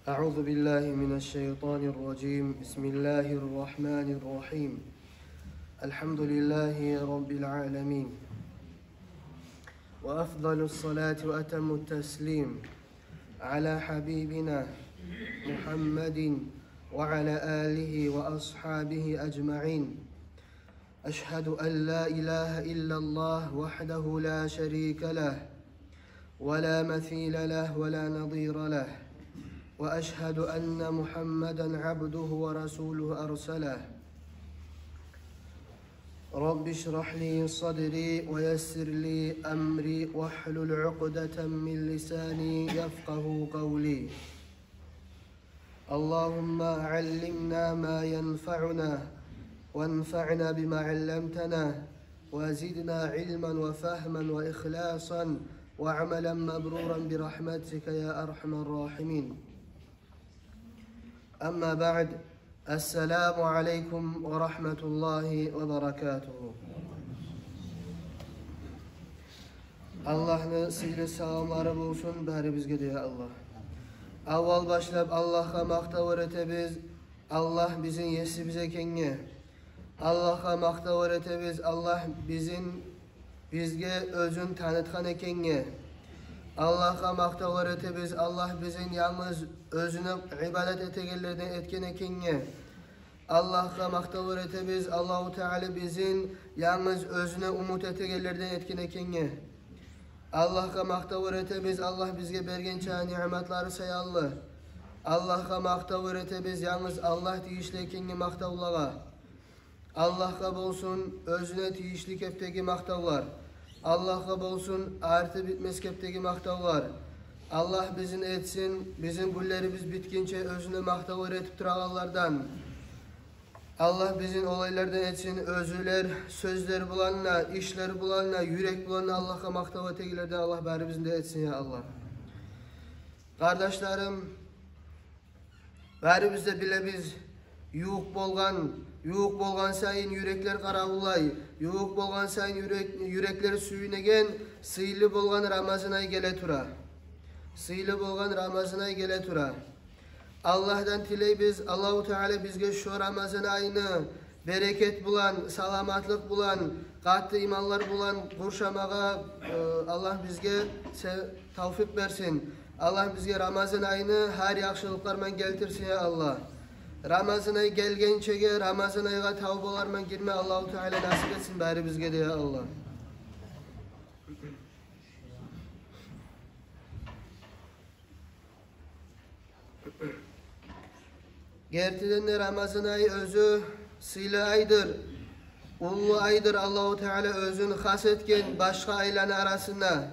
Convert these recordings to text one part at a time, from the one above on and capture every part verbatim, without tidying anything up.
أعوذ بالله من الشيطان الرجيم. بسم الله الرحمن الرحيم. الحمد لله رب العالمين. وأفضل الصلاة وأتم التسليم على حبيبنا محمد وعلى آله وأصحابه أجمعين. أشهد أن لا إله إلا الله وحده لا شريك له ولا مثيل له ولا نظير له، وأشهد أن محمدا عبده ورسوله أرسله. رب اشرح لي صدري ويسر لي أمري واحلل عقدة من لساني يفقه قولي. اللهم علمنا ما ينفعنا وانفعنا بما علمتنا وزدنا علما وفهما وإخلاصا وعملا مبرورا برحمتك يا أرحم الراحمين. أما بعد، السلام عليكم ورحمة الله وبركاته. Аллагьны сыйлы саламлары болсун барибизге де, я Аллагь. Аввал башлап Аллагьгъа макътавлар этебиз, Аллагь бизин есибиз экенге. Аллагьгъа макътавлар этебиз, Аллагь бизин, бизге оьзюн танытгъан экенге. Аллагьгъа макътавлар этебиз, Аллагь бизин янгыз оьзюне ибадат этегенлерден этген экенге. Аллагьгъа макътавлар этебиз, Аллагьу Таала бизин янгыз оьзюне умут этегенлерден этген экенге. Аллагьгъа макътавлар этебиз, Аллагь бизге берген чакъы ниъматлары саялы. Аллагьгъа макътавлар этебиз, янгыз Аллагь тийишли экенге макътавлагъа. Аллагьгъа болсун оьзюне тийишли кепдеги макътавлар. Аллагьгъа болсун арты битмес кепдеги макътавлар. Аллагь бизин этсин, бизин гюнлерибиз битгинче оьзюне макътавлар этип турагъанлардан. Аллагь бизин олайлардан этсин, оьзлер сёзлер булан да, ишлер булан да, юрек булан да Аллагьгъа макътав этегенлерден Аллагь барибизни де этсин, я Аллагь. Къардашларым, барибиз де билебиз, ювукъ болгъан, ювукъ болгъан сайын юреклер къаравуллай, ювукъ болгъан сайын юрек, юреклер сююнеген, сыйлы болгъан Рамазан ай геле тура. Сыйлы болгъан Рамазан ай геле тура. Аллагьдан тилейбиз, Аллагьу Таала бизге шо Рамазан айны берекет булан, саламатлыкъ булан, къатты иманлар булан къуршамагъа, э, Аллагь бизге се-, тавфикъ берсин. Аллагь бизге Рамазан айны гьар яхшылыкълар ман гелтирсин, я Аллагь. Рамазан ай гелгенчеге, Рамазан айгъа тавбалар ман гирме Аллагьу Таала насип этсин барибизге де, я Аллагь. Гертиден де, Рамазан ай оьзю сыйлы айдыр, уллу айдыр, Аллагьу Таала оьзюн хас этген башгъа айланы арасында.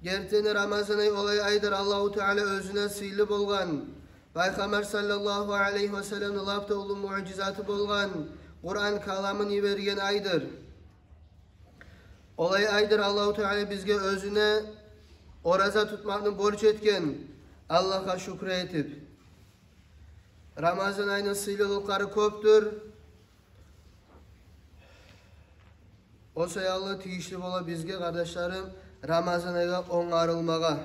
Гертиден де, Рамазан ай олай айдыр, Аллагьу Таала оьзюне сыйлы болгъан, Пайхаммар саллаллагьу алайгьи ва салламны лап да уллу муъжизаты болгъан Къуран каламын йиберген айдыр. Олай айдыр, Аллагьу Таала бизге оьзюне ораза тутмакъны борч этген, Аллагьгъа шюкюр этип. Рамазан айны сыйлылыкълары кёпдюр. О саялы тийишли бола бизге, къардашларым, Рамазан айгъа онгарылмагъа.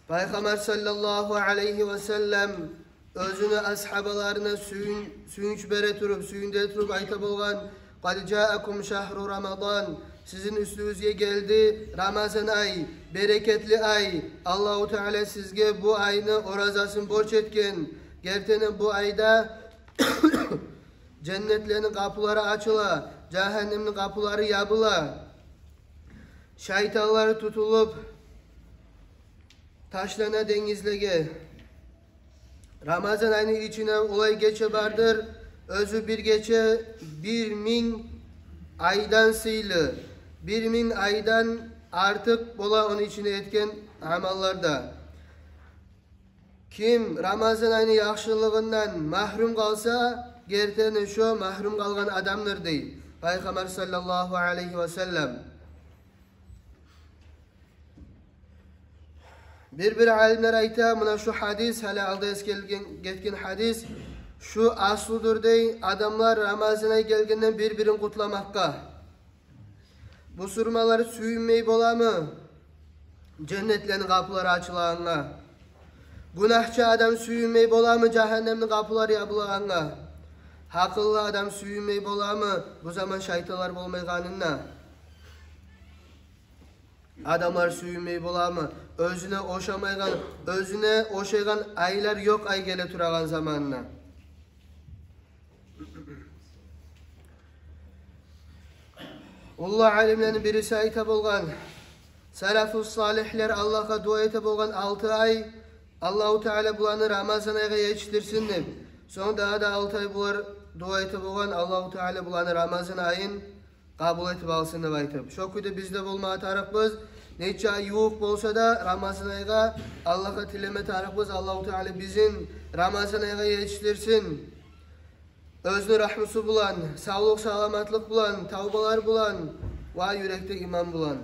Пайхаммар саллаллагьу алайгьи ва саллам оьзюню асгьабаларына сююн-, сююнч бере туруп, сююндюре туруп айта болгъан: «Къад жаакум шагьру Рамадан». Сизин уьстюгюзге гелди Рамазан ай, берекетли ай. Аллагьу Таала сизге бу айны оразасын борч этген. Гертиден бу айда женнетлени къапулары ачыла, жагьаннемни къапулары ябыла. Шайтанлар тутулуп ташлана денгизлеге. Рамазан айны ичинде олай гече бардыр, оьзю бир гече бир минг айдан сыйлы, бир минг айдан артыкъ бола ону ичинде этген амаллар да. Ким Рамазан айны яхшылыгъындан магьрюм къалса, гертиден шо магьрюм къалгъан адамдыр, дей Пайхаммар саллаллагьу алайгьи ва саллам. Бир-бир алимлер айта, муна шу гьадис, гьали алда эсгерилген, гетген гьадис, шу аслудур, дей, адамлар Рамазан ай гелгенде бир-бирин къутламакъгъа. Бусурманлар сююнмей боламы? женнетлени къапулары ачылагъангъа? Гюнагьчы адам сююнмей боламы жагьаннемни къапулары ябылагъангъа? Гьакъыллы адам сююнмей боламы бу заман шайтанлар болмайгъанына? Адамлар сююнмей боламы оьзюне ошамайгъан, оьзюне ошайгъан айлар ёкъ ай геле турагъан заманына? Уллу алимлени бириси айта болгъан, салафу салихлер Аллагьгъа дуа эте болгъан алты ай, Аллагьу Таала буланы Рамазан айгъа етишдирсин деп. Сонг дагъы да алты ай булар дуа эте болгъан, Аллагьу Таала буланы Рамазан айын къабул этип алсын деп айтып. Шо кюйде биз де болмагъа тарыкъбыз. Нече ай ювукъ болса да Рамазан айгъа Аллагьгъа тилеме тарыкъбыз. Аллагьу Таала бизин Рамазан айгъа етишдирсин. Оьзюню рагьмусу булан, савлукъ-саламатлыкъ булан, тавбалар булан ва юрекде иман булан.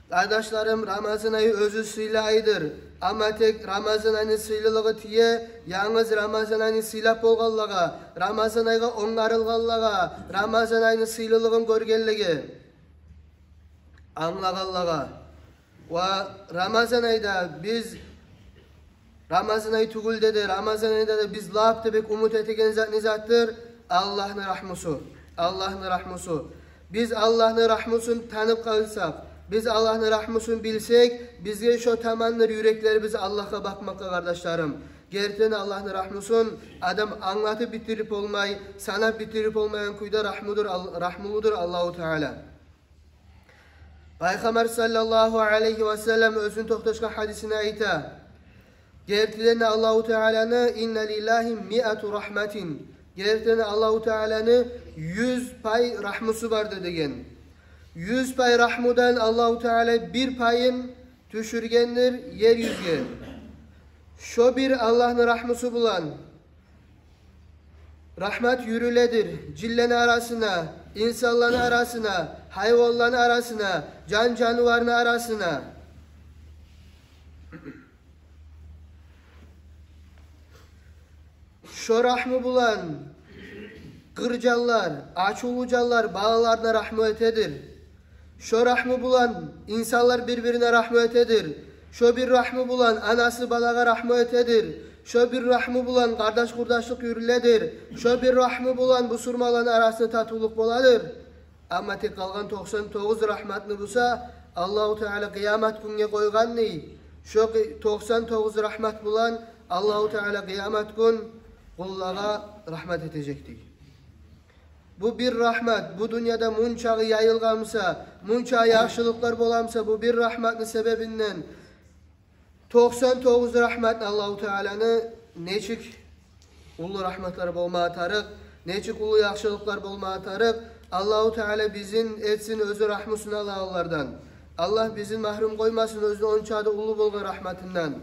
Къардашларым, Рамазан айы оьзю сыйлы айдыр. Амма тек Рамазан айны сыйлылыгъы тие янгыз Рамазан айны сыйлап болгъанлагъа, Рамазан айгъа онгарылгъанлагъа, Рамазан айны сыйлылыгъын гёргенлеге, англагъанлагъа. Ва Рамазан айда биз, Рамазан ай тюгюл де, Рамазан айда да биз лап да бек умут этеген зат не затдыр? Аллагьны рагьмусу. Аллагьны рагьмусу. Биз Аллагьны рагьмусун танып къалсакъ, биз Аллагьны рагьмусун билсек, бизге шо тамандыр юреклерибиз Аллагьгъа бакъмакъгъа, къардашларым. Гертиден Аллагьны рагьмусун адам англатып битирип болмай, санап битирип болмайгъан кюйде рагьмудур Ал-, рагьмулудур Аллагьу Таала. Пайхаммар саллаллагьу алайгьи ва саллам оьзюню токъташгъан гьадисинде айта: гертиден де Аллагьу Тааланы, инна лиллагьи миату рагьматин, гертиден де Аллагьу Тааланы юз пай рагьмусу барды деген. Юз пай рагьмудан Аллагьу Таала бир пайын тюшюргендир ер юзге. Шо бир Аллагьны рагьмусу булан рагьмат юрюледир жинлени арасына, инсанланы арасына, гьайванланы арасына, жан-жаныварны арасына. Шо рагьму булан къыр жанлар, ачувлу жанлар балаларына рагьму этедир. Шо рагьму булан инсанлар бир-бирине рагьму этедир. Шо бир рагьму булан анасы балагъа рагьму этедир. Шо бир рагьму булан къардаш-къурдашлыкъ юрюледир. Шо бир рагьму булан бусурманланы арасында татывлукъ боладыр. Амма тек къалгъан токъсан тогъуз рагьматны буса Аллагьу Таала къыямат гюнге къойгъан дей. Шо къы-, токъсан тогъуз рагьмат булан Аллагьу Таала къыямат гюн къуллагъа рагьмат этежек дей. Бу бир рагьмат, бу дюньяда мунчагъы яйылгъан буса, мунчагъы яхшылыкълар бола буса, бу бир рагьматны себебинден токъсан тогъуз рагьматны Аллагьу Тааланы нечик уллу рагьматлар болмагъа тарыкъ, нечик уллу яхшылыкълар болмагъа тарыкъ. Аллагьу Таала бизин этсин оьзю рагьмусуна алагъанлардан. Аллагь бизин магьрюм къоймасын оьзюню онча да уллу болгъан рагьматындан.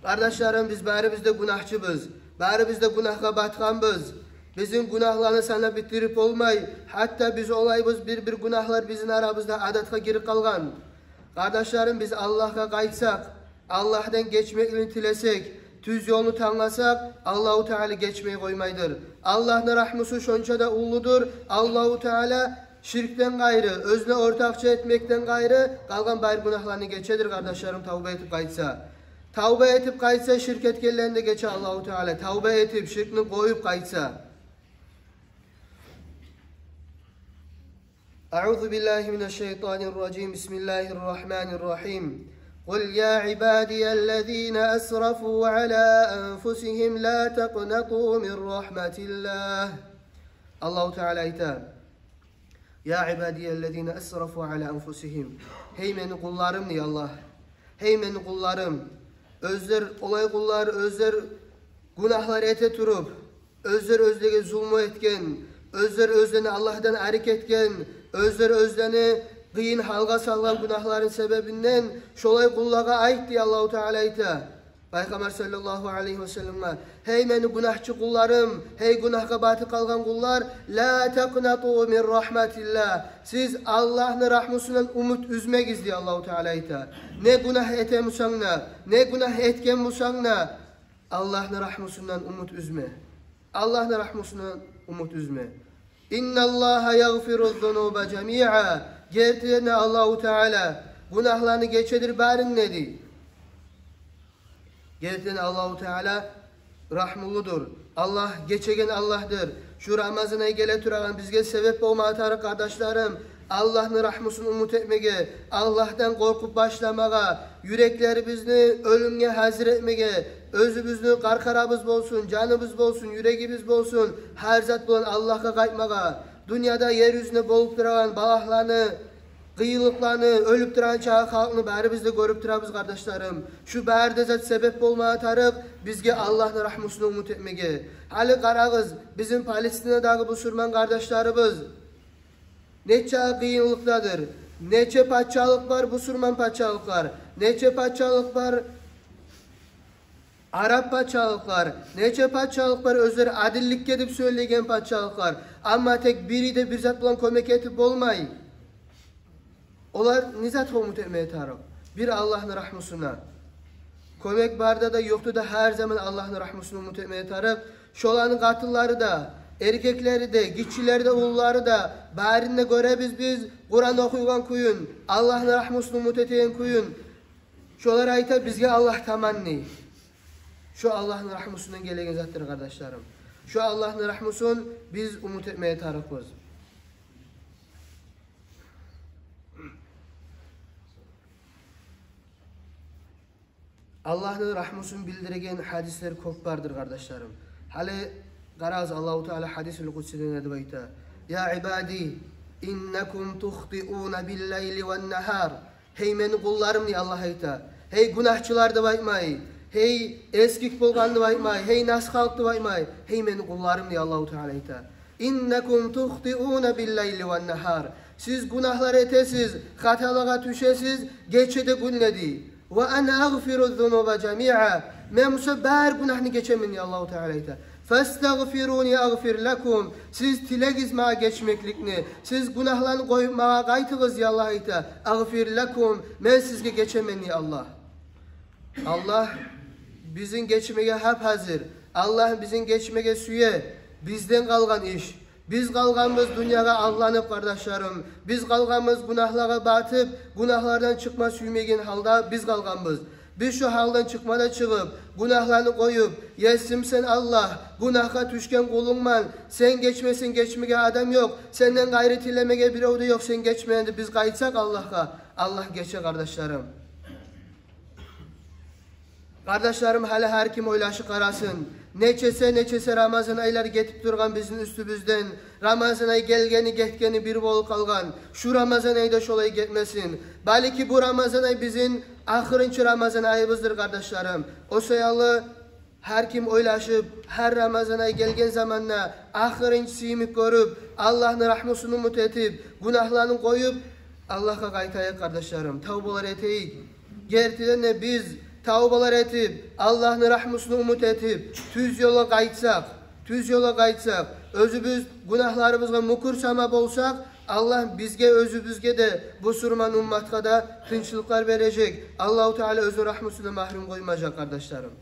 Къардашларым, биз барыбыз да гюнагьчыбыз. Барыбыз да гюнагьгъа батгъанбыз. Бизин гюнагьланы санап битирип болмай. Гьатта биз олайбыз, бир-бир гюнагьлар бизин арабызда адатгъа гирип къалгъан. Къардашларым, биз Аллагьгъа къайтсакъ, Аллагьдан гечмекликни тилесек, тюз ёлну тангласакъ, Аллагьу Таала гечмей къоймайдыр. Аллагьны рагьмусу шонча да уллудур. Аллагьу Таала ширкден къайры, оьзюне ортакъчы этмекден къайры, къалгъан бары гюнагьланы гечедир, къардашларым, тавба этип къайтса. Тавба этип къайтса, ширк этгенлерин де гече Аллагьу Таала. Тавба этип, ширкни къоюп къайтса. أعوذ بالله من الشيطان الرجيم. بسم الله الرحمن الرحيم. قل يا عبادي الذين أسرفوا على أنفسهم لا تقنطوا من رحمة الله. Аллагьу Таала айта: يا عبادي الذين أسرفوا على أنفسهم. Гьей мени къулларым, дей Аллагь. Гьей мени къулларым. Оьзлер, олай къуллар, оьзлер гюнагьлар эте туруп, оьзлер оьзлеге зулму этген, оьзлер оьзлени Аллагьдан арек этген, оьзлер оьзлени къыйын гьалгъа салгъан гюнагьларын себебинден шолай къуллагъа айт, дей Аллагьу Таала айта. Пайхаммар саллаллагьу алайгьи ва салламгъа: гьей мени гюнагьчы къулларым, гьей гюнагьгъа батып къалгъан къуллар, لا تقنطوا من رحمة الله. Сиз Аллагьны рагьмусундан умут уьзмегиз, дей Аллагьу Таала айта. Не гюнагь этген бусанг да, не гюнагь этген бусанг да, Аллагьны рагьмусундан умут уьзме. Аллагьны рагьмусундан умут уьзме. إن الله يغفر الذنوب جميعا. Гертиден де Аллагьу Таала Гюнагьланы гечедир барын, дей. Гертиден Аллагьу Таала рагьмулудур. Аллагь гечеген Аллагьдыр. Шу Рамазан ай геле турагъан бизге себеп болма тарыкъ, къардашларым, Аллагьны рагьмусун умут этмеге, Аллагьдан къоркъуп башламагъа, юреклерибизни оьлюмге гьазир этмеге, оьзюбюзню къаркъарабыз болсун, жаныбыз болсун, юрегибиз болсун, гьар зат булан Аллагьгъа къайтмагъа. Дюньяда, ер юзюнде болуп турагъан балагьланы, къыйынлыкъланы, оьлюп турагъан чакъы халкъны барыбыз да гёрюп турабыз, къардашларым. Шу бары да зат себеп болма тарыкъ бизге Аллагьны рагьмусун умут этмеге. Гьали къарагъыз, бизин Палестинадагъы бусурман къардашларыбыз нече къыйынлыкъдадыр. Нече пачалыкъ бар, бусурман пачалыкълар. Нече пачалыкъ бар, араб пачалыкълар. Нече пачалыкъ бар, оьзлери адилликге деп сёйлейген пачалыкълар. Амма тек бири де бир зат булан кёмек этип болмай. Олар не затгъа умут этмеге тарыкъ? Бир Аллагьны рагьмусуна. Кёмек барда да, ёкъда да, гьар заман Аллагьны рагьмусуна умут этмеге тарыкъ. Шоланы къатынлары да, эркеклери де, гиччилери де, уллулары да, барын да гёребиз биз Къуран охуйгъан кююн, Аллагьны рагьмусуна умут этеген кююн. Шолар айта: «Бизге Аллагь таман», — дей. Шо Аллагьны рагьмусундан гелеген затдыр, къардашларым. Шо Аллагьны рагьмусун биз умут этмеге тарыкъбыз. Аллагьны рагьмусун билдиреген гьадислер кёп бардыр, къардашларым. Гьали къарагъыз, Аллагьу Таала гьадисул къудсиде не деп айта: «Я ибади, иннакум тухтиуна биллайли ван нагьар». «Гьей мени къулларым», — дей Аллагь, айта. «Гьей гюнагьчылар», — деп айтмай. «Гьей эсгик болгъан», — деп айтмай. «Гьей нас халкъ», — деп айтмай. «Гьей мени къулларым», — дей Аллагьу Таала, айта. «Иннакум тухтиуна биллайли ван нагьар». Сиз гюнагьлар этесиз, хаталагъа тюшесиз гече де, гюн де, дей. «Ва ана агъфиру зунуба жамиа». Мен буса бар гюнагьны гечемен, дей Аллагьу Таала, айта. «Фастагъфируни агъфир лакум». Сиз тилегиз магъа гечмекликни. Сиз гюнагьланы къоюп магъа къайтыгъыз, дей Аллагь, айта. «Агъфир лакум». Мен сизге гечемен, дей Аллагь. Аллагь бизин гечмеге гьап-гьазир. Аллагь бизин гечмеге сюе. Бизден къалгъан иш. Биз къалгъанбыз дюньягъа алданып, къардашларым. Биз къалгъанбыз гюнагьлагъа батып, гюнагьлардан чыкъма сюймейген гьалда биз къалгъанбыз. Биз шо гьалдан чыкъма да чыгъып, гюнагьланы къоюп: «Есим сен, Аллагь, гюнагьгъа тюшген къулунгман, сен гечмесенг, гечмеге адам ёкъ, сенден къайры тилемеге бирев де ёкъ, сен гечме», — деп биз къайтсакъ Аллагьгъа, Аллагь гече, къардашларым. Къардашларым, гьали гьар ким ойлашып къарасын. Нечесе, нечесе Рамазан айлар гетип тургъан бизин уьстюбюзден. Рамазан ай гелгени, гетгени бир болуп къалгъан. Шу Рамазан ай да шолай гетмесин. Балики, бу Рамазан ай бизин ахырынчы Рамазан айыбыздыр, къардашларым. О саялы гьар ким ойлашып, гьар Рамазан ай гелген заманда ахырынчысы йимик гёрюп, Аллагьны рагьмусун умут этип, гюнагьларын къоюп, Аллагьгъа къайтайыкъ, къардашларым, тавбалар этейик. Гертиден де, биз тавбалар этип, Аллагьны рагьмусун умут этип, тюз ёлгъа къайтсакъ, тюз ёлгъа къайтсакъ, оьзюбюз гюнагьларыбызгъа мюкюр сама болсакъ, Аллагь бизге, оьзюбюзге де, бусурман умматгъа да тынчлыкълар бережек. Аллагьу Таала оьзюню рагьмусундан магьрюм къоймажакъ, къардашларым.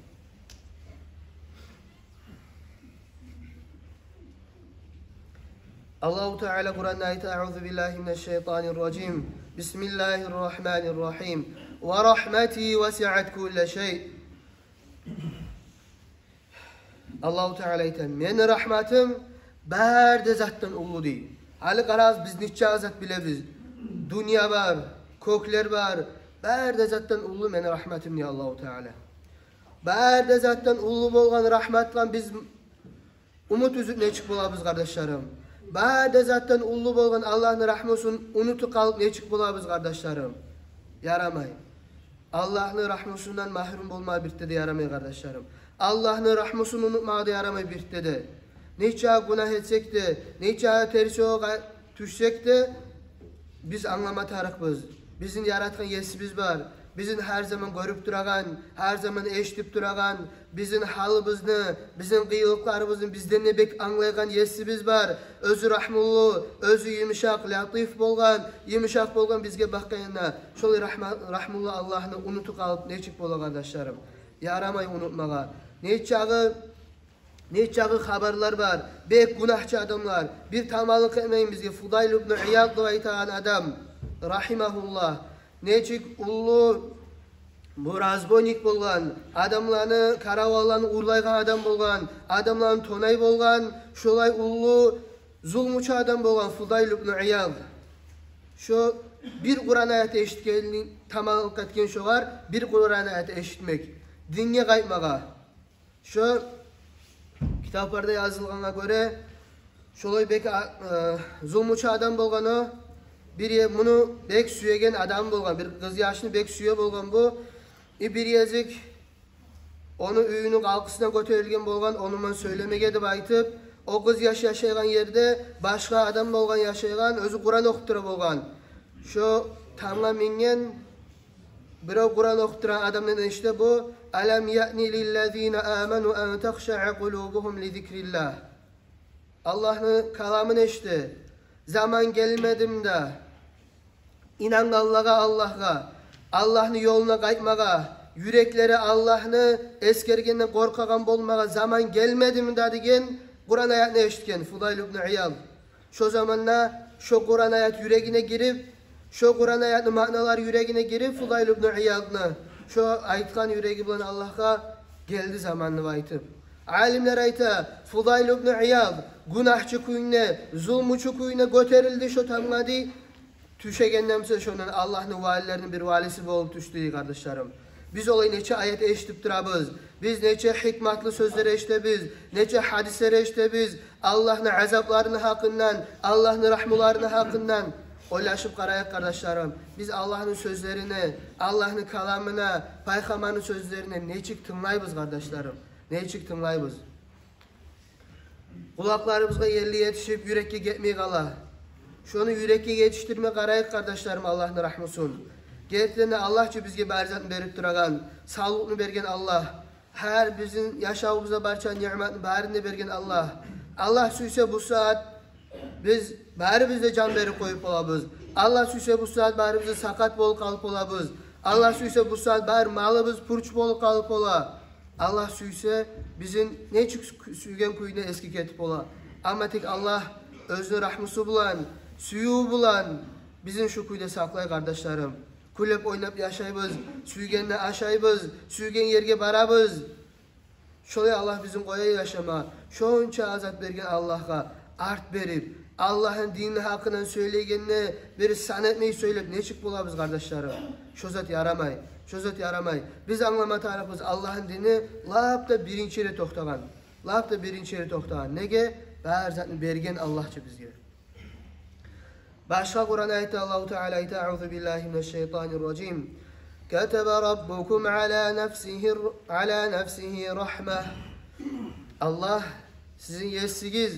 Аллагьу Таала Къуранда айта: «Аузу биллагьи минаш шайтанир ражим. Бисмиллагьир рагьманир рагьим. Ва рагьмати васиат кулла шай». Аллагьу Таала айта: «Мени рагьматым бары да затдан уллу», — дей. Гьали къарагъыз, биз нече зат билебиз. Дюнья бар, кёклер бар. «Бары да затдан уллу мени рагьматым», — дей Аллагьу Таала. Бары да затдан уллу болгъан рагьматдан биз умут уьзюп нечик болабыз, къардашларым? Бары да затдан уллу болгъан Аллагьны рагьмусун унутуп къалып нечик болабыз, къардашларым? Ярамай. Аллагьны рагьмусундан магьрюм болма бирт де ярамай, къардашларым. Аллагьны рагьмусун унутмагъа да ярамай бирт де. Нече гюнагь этсек де, нече терс ёлгъа тюшсек де, биз англама тарыкъбыз. Бизин яратгъан Есибиз бар. Бизин гьар заман гёрюп турагъан, гьар заман эшитип турагъан, бизин гьалыбызны, бизин къыйынлыкъларыбызны бизден де бек англайгъан Есибиз бар. Оьзю рагьмулу, оьзю юмшакъ, латиф болгъан, юмшакъ болгъан бизге бакъгъанда. Шолай рагьма-, рагьмулу Аллагьны унутуп къалып нечик бола, къардашларым? Ярамай унутмагъа. Нечагъы Нечагъы хабарлар бар. Бек гюнагьчы адамлар. Бир таманлыкъ этмейин бизге. Фудайл ибну Ияд деп айтагъан адам, рагьимагьуллагь, нечик уллу бу разбойник болгъан, адамланы, караванланы урлайгъан адам болгъан, адамланы тонай болгъан, шолай уллу зулмучу адам болгъан Фудайл ибну Ияд. Шо бир Къуран аят эшитгенни таманлыкъ этген шогъар, бир Къуран аят эшитмек, динге къайтмагъа. Шо китапларда язылгъангъа гёре, шолай бек, а, э, зулмучу адам болгъан о. Бир е-, муну бек сюеген адам болгъан, бир къыз яшны бек сюе болгъан бу. И бир гезик ону уьюню къалкъысына гётерилген болгъан, ону ман сёйлемеге деп айтып, о къыз яш яшайгъан ерде башгъа адам болгъан яшайгъан, оьзю Къуран охуп тура болгъан. Шо тамгъа минген, бирев Къуран охуп турагъан адамдан эшите бу: «Алам яъни лиллазина аману ан тахшаъа къулубугьум ли зикриллагь». Аллагьны каламын эшите: «Заман гелмедими де инангъанлагъа, Аллагьгъа, Аллагьны ёлуна къайтмагъа, юреклери Аллагьны эсгергенден къоркъагъан болмагъа заман гелмедими де?» деген Къуран аятны эшитген Фудайл ибну Ияд. Шо заманда шо Къуран аят юрегине гирип, шо Къуран аятны маъналары юрегине гирип Фудайл ибну Иядны, шо айтгъан юреги булан Аллагьгъа гелди заман деп айтып. Алимлер айта, Фудайл ибну Ияд гюнагьчы кюйде, зулмучу кюйде гётерилди шо тамгъа дей. Тюшегенден сонг шондан Аллагьны валилерини бир валиси болуп тюшдю, къардашларым. Биз олай нече аят эшитип турабыз. Биз нече гьикматлы сёзлер эшитебиз, нече гьадислер эшитебиз. Аллагьны азапларыны гьакъындан, Аллагьны рагьмуларыны гьакъындан. Ойлашып къарайыкъ, къардашларым. Биз Аллагьны сёзлерине, Аллагьны каламына, пайхаммарны сёзлерине нечик тынглайбыз, къардашларым? Нечик тынглайбыз? Къулакъларыбызгъа ерли етишип, юрекге гетмей къала. Шону юрекге етишдирме къарайыкъ, къардашларым, Аллагьны рагьмусун. Гертиден де, Аллагь чы бизге бар затны берип турагъан, савлукъну берген Аллагь. Гьар бизин яшавубузда барча ниъматны барын да берген Аллагь. Аллагь сюйсе, бу сагьат биз барыбыз да жан берип къоюп болабыз. Аллагь сюйсе, бу сагьат барыбыз да сакъат болуп къалып болабыз. Аллагь сюйсе, бу сагьат бар малыбыз пуч болуп къалып бола. Аллагь сюйсе, бизин нечик сю-, сюйген кюйде эсгип гетип бола. Амма тек Аллагь оьзюню рагьмусу булан, сюювю булан бизин шу кюйде сакълай, къардашларым. Кюлеп-ойнап яшайбыз, сюйгенни ашайбыз, сюйген ерге барабыз. Шолай Аллагь бизин къоя яшама. Шонча азап берген Аллагьгъа арт берип, Аллагьны динини гьакъындан сёйлегенде бир сан этмей сёйлеп нечик болабыз, къардашларым? Шо зат ярамай, шо зат ярамай. Биз англама тарыкъбыз Аллагьны динини лап да биринчи ерде токътагъан. Лап да биринчи ерде токътагъан. Неге? Бар затны берген Аллагь чы бизге. Башгъа Къуран аятда Аллагьу Таала айта: «Аузу биллагьи минаш шайтанир ражим. Катаба раббукум ала нафсигьи, ала нафсигьи рахма». Аллагь, сизин есигиз,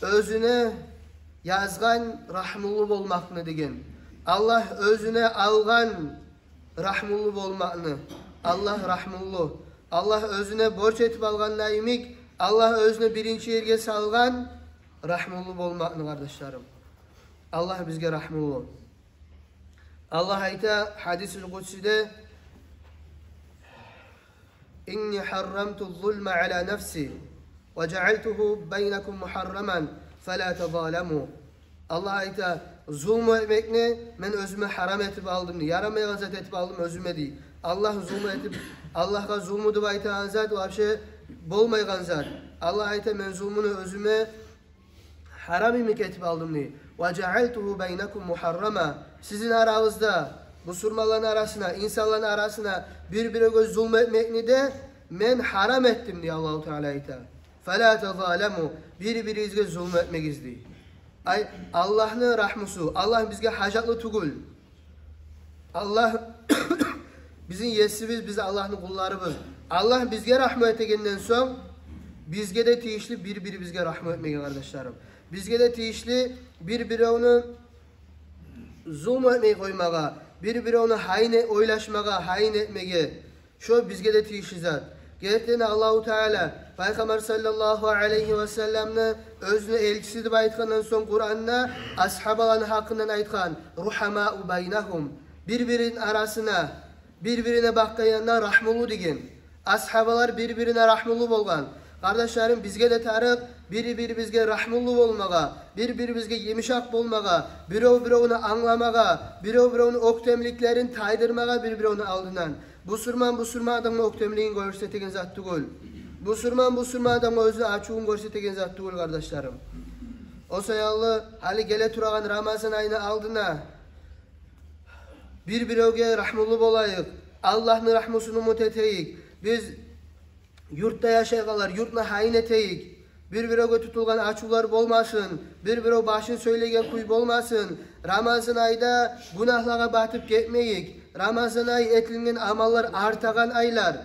оьзюне язгъан рагьмулу болмакъны деген. Аллагь оьзюне алгъан рагьмулу болмакъны. Аллагь рагьмулу. Аллагь оьзюне борч этип алгъанда йимик, Аллагь оьзюне биринчи ерге салгъан рагьмулу болмакъны, къардашларым. Аллагь бизге рагьмулу. Аллагь айта гьадисул къудсиде: «Инни гьаррамту зулма ала нафси». «Ва жаалтугьу байнакум мугьарраман, фала тазаламу». Аллагь айта: «Зулму этмекни мен оьзюме гьарам этип алдым, дей. Ярамайгъан зат этип алдым оьзюме», – дей. Аллагь зулму этип, Аллагьгъа зулму деп айтагъан зат вообще болмайгъан зат. Аллагь айта: «Мен зулмуну оьзюме гьарам йимик этип алдым», – дей. «Ва жаалтугьу байнакум мугьаррама». Сизин арагъызда, бусурманланы арасына, инсанланы арасына бир-биревге зулму этмекни де мен гьарам этдим, дей Аллагьу Таала айта. «Фала тазаламу», бир-биригизге зулму этмегиз, дей. Ай, Аллагьны рагьмусу, Аллагь бизге гьажатлы тюгюл. Аллагь бизин есибиз, биз Аллагьны къулларыбыз. Аллагь бизге рагьму этегенден сонг, бизге де тийишли бир-бирибизге рагьму этмеге, къардашларым. Бизге де тийишли бир-биревню зулму этмей къоймагъа, бир-биревню гьайын э-, ойлашмагъа, гьайын этмеге. Шо бизге де тийишли зат. Гертиден Аллагьу Таала Пайхаммар саллаллагьу алайгьи ва салламны оьзюню элчиси деп айтгъандан сонг, Къуранда асгьабаланы гьакъындан айтгъан: «Рухамау байнагьум». Бир-бирини арасына, бир-бирине бакъгъан янда рагьмулу деген. Асгьабалар бир-бирине рагьмулу болгъан. Къардашларым, бизге де тарыкъ бири-бирибизге рагьмулу болмагъа, бири-бирибизге йымышакъ болмагъа, бирев-биревню англамагъа, бирев-биревню оьктемликлерин тайдырмагъа бир-биревню алдындан. Бусурман бусурман адамгъа оьктемлигин гёрсетеген зат тюгюл. Бусурман бусурман адамгъа оьзюню ачувун гёрсетеген зат тюгюл, къардашларым. О саялы гьали геле турагъан Рамазан айны алдына бир-биревге рагьмулу болайыкъ. Аллагьны рагьмусун умут этейик. Биз юртда яшайгъанлар юртну гьайын этейик. Бир-биревге тутулгъан ачувлар болмасын, бир-бирев башын сёйлеген кюй болмасын. Рамазан айда гюнагьлагъа батып гетмейик. Рамазан ай этилинген амаллар артагъан айлар.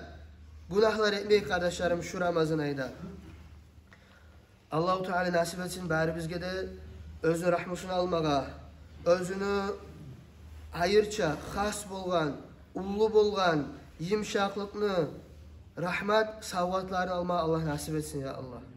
Гюнагьлар этмейик, къардашларым, шу Рамазан айда. Аллагьу Таала насип этсин барибизге де оьзюню рагьмусун алмагъа, оьзюню айрыча хас болгъан, уллу болгъан йымышакълыкъны, рагьмат савгъатларын алмагъа Аллагь насип этсин, я Аллагь.